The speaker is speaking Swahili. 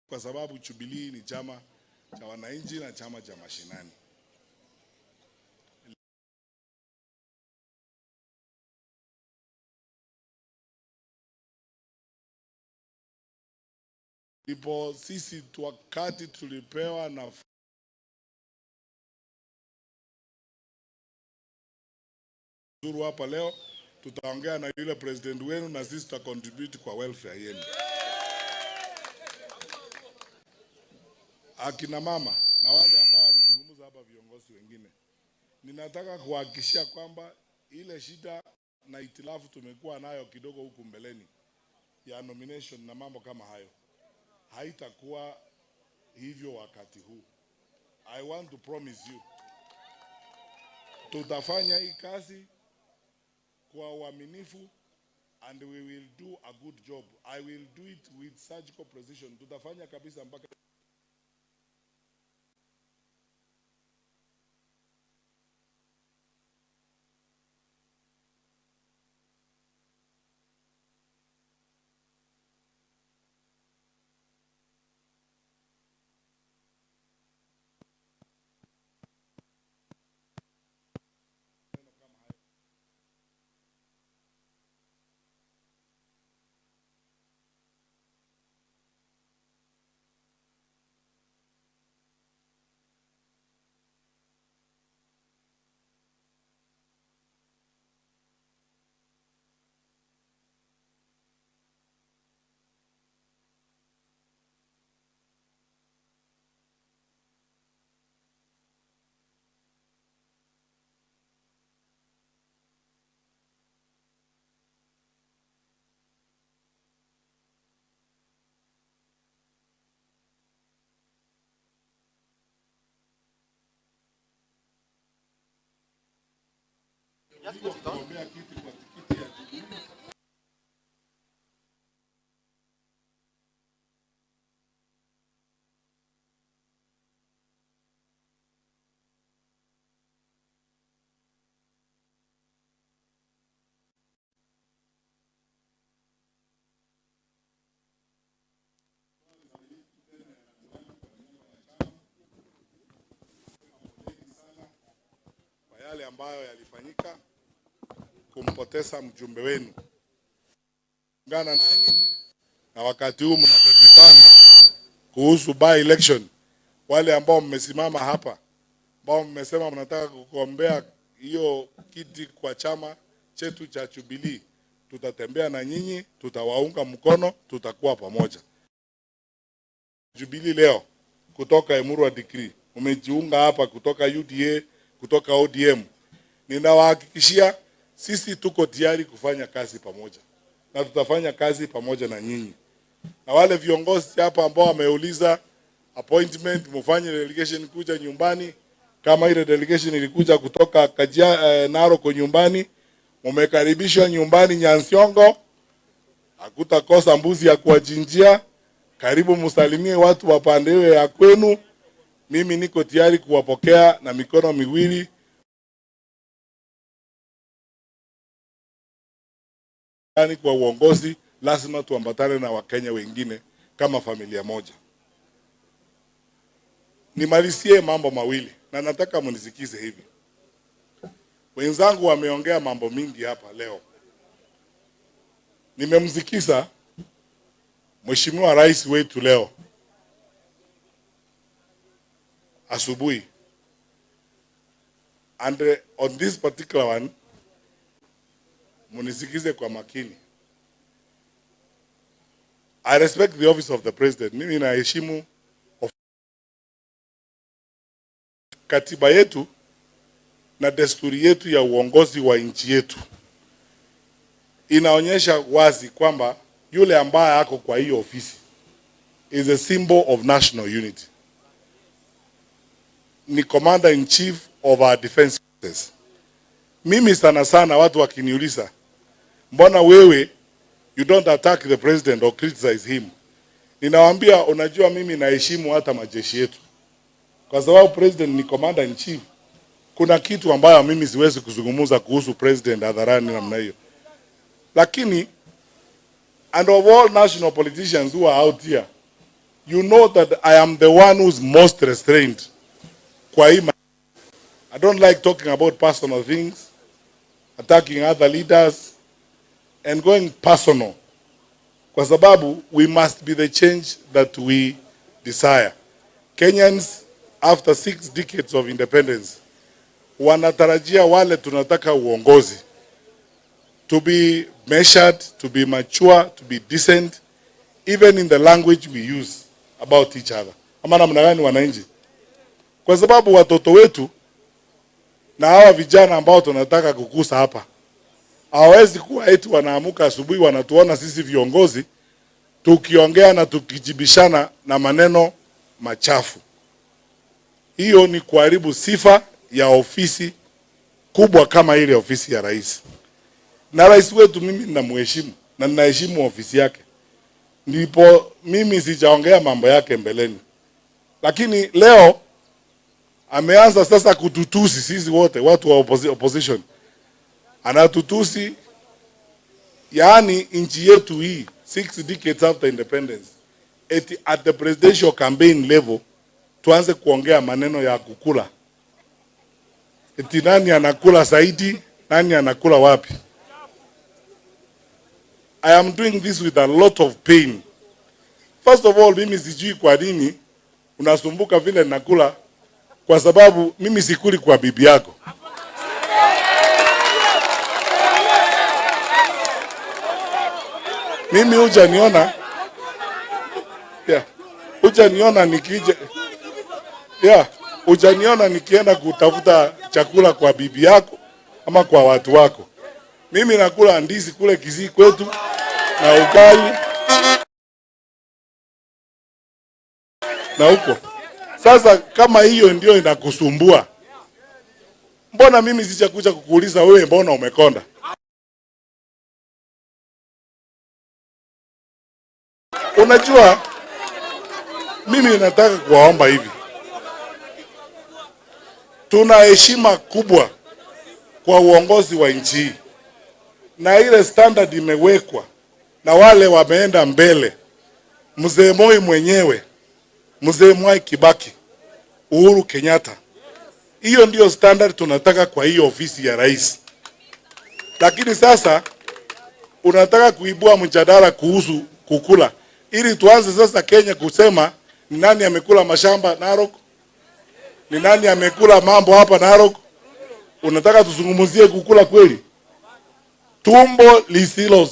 Kwa sababu Jubilee ni chama cha wananchi na chama cha mashinani. Ndipo sisi wakati tulipewa na zuru hapa leo, tutaongea na yule president wenu na sisi tuta contribute kwa welfare yenu. Akina mama na wale ambao walizungumza hapa, viongozi wengine, ninataka kuhakikishia kwamba ile shida na itilafu tumekuwa nayo kidogo huku mbeleni ya nomination na mambo kama hayo haitakuwa hivyo wakati huu. I want to promise you, tutafanya hii kazi kwa uaminifu and we will do a good job. I will do it with surgical precision. Tutafanya kabisa mpaka kugombea kiti kwa tikiti ya Jubilee. Kwa yale ambayo yalifanyika kumpoteza mjumbe wenu. Ungana nanyi na wakati huu mnapojipanga kuhusu by election, wale ambao mmesimama hapa ambao mmesema mnataka kugombea hiyo kiti kwa chama chetu cha Jubilee, tutatembea na nyinyi, tutawaunga mkono, tutakuwa pamoja. Jubilee leo kutoka Emurua Dikirr, umejiunga hapa kutoka UDA, kutoka ODM, ninawahakikishia sisi tuko tayari kufanya kazi pamoja na tutafanya kazi pamoja na nyinyi. Na wale viongozi hapa ambao wameuliza appointment, mufanye delegation kuja nyumbani, kama ile delegation ilikuja kutoka Narok nyumbani, mumekaribishwa nyumbani Nyansiongo, hakutakosa mbuzi ya kuwachinjia. Karibu musalimie watu wa pande hiyo ya kwenu. Mimi niko tayari kuwapokea na mikono miwili. Yaani kwa uongozi lazima tuambatane na Wakenya wengine kama familia moja. Nimalizie mambo mawili na nataka mnisikize hivi. Wenzangu wameongea mambo mingi hapa leo. Nimemsikiza Mheshimiwa Rais wetu leo asubuhi. And on this particular one, munisikize kwa makini. I respect the office of the president. Mimi naheshimu katiba yetu na desturi yetu ya uongozi wa nchi yetu. Inaonyesha wazi kwamba yule ambaye ako kwa hiyo ofisi is a symbol of national unity. Ni commander in chief of our defense forces. Mimi sana sana watu wakiniuliza, mbona wewe you don't attack the president or criticize him? Ninawaambia, unajua mimi naheshimu hata majeshi yetu. Kwa sababu president ni commander in chief. Kuna kitu ambayo mimi siwezi kuzungumza kuhusu president hadharani namna hiyo. Lakini, and of all national politicians who are out here, You know that I am the one who's most restrained. Kwa hii I don't like talking about personal things, attacking other leaders and going personal. Kwa sababu we must be the change that we desire. Kenyans, after 6 decades of independence, wanatarajia wale tunataka uongozi to be measured, to be mature, to be decent, even in the language we use about each other. Ama namna gani, wananchi? Kwa sababu watoto wetu na hawa vijana ambao tunataka kukuza hapa hawawezi kuwa eti wanaamuka asubuhi wanatuona sisi viongozi tukiongea na tukijibishana na maneno machafu. Hiyo ni kuharibu sifa ya ofisi kubwa kama ile ofisi ya rais. Na rais wetu mimi ninamheshimu na ninaheshimu ofisi yake, ndipo mimi sijaongea mambo yake mbeleni, lakini leo ameanza sasa kututusi sisi wote watu wa opposition, anatutusi. Yaani nchi yetu hii, 6 decades after independence, eti at the presidential campaign level tuanze kuongea maneno ya kukula, eti nani anakula zaidi, nani anakula wapi. I am doing this with a lot of pain. First of all, mimi sijui kwa nini unasumbuka vile nakula, kwa sababu mimi sikuli kwa bibi yako. Mimi hujaniona, yeah, hujaniona nikija, yeah, hujaniona nikienda kutafuta chakula kwa bibi yako ama kwa watu wako. Mimi nakula ndizi kule Kisii kwetu na ugali na huko. Sasa kama hiyo ndio inakusumbua, mbona mimi sijakuja kukuuliza wewe, mbona umekonda? Unajua, mimi nataka kuwaomba hivi, tuna heshima kubwa kwa uongozi wa nchi hii na ile standard imewekwa na wale wameenda mbele, mzee Moi mwenyewe, mzee Mwai Kibaki, Uhuru Kenyatta. Hiyo ndio standard tunataka kwa hiyo ofisi ya rais. Lakini sasa unataka kuibua mjadala kuhusu kukula, ili tuanze sasa Kenya kusema ni nani amekula mashamba Narok, ni nani amekula mambo hapa Narok. Unataka tuzungumzie kukula kweli? Tumbo lisilo